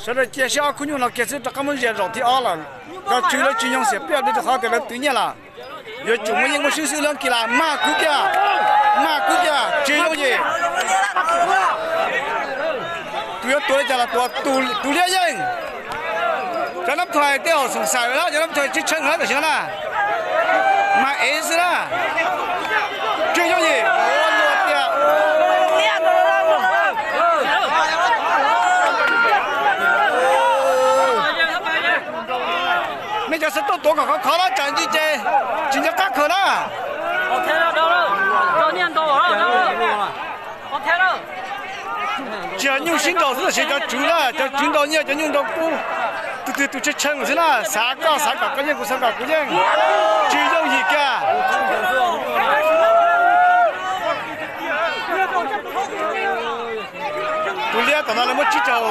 Sawv daws cia siab ob khub nyuj no kiag xwb rov qab muab zias zaum thib ob lawm. Cov tswv lawv tsis nyoo xiam pliaj rau qhov tias lawv twv nyiaj lawm. Yuav tsum muaj yeej muaj swb xwb lawm kis las mag kub kiag, mag kub kiag tsis yooj yim. Tus yuav tuav li cas los tuav, tus liab yeej. Cov nab thais tej zaum xoom xaim lawm na, cov nab thais tsis tshee lawm tam sim no na, mag ev xwb na. Tsis yooj yim, luag tias nej cov xov tooj tuav kom khov khov na, tsam ntsis ces tsis nco qab khaws na. Tsis yog nyuj sib nraus xwb tab sis cov tswv na, cov tswv nrau nyiaj cov nyuj nrau kub, tus twg tus tshee tshee xwb na, xav koj xav kom koj yeej kuv xav kom kuv yeej, tsis yooj yim kiag. Tus liab tom no lawv muab tsib rau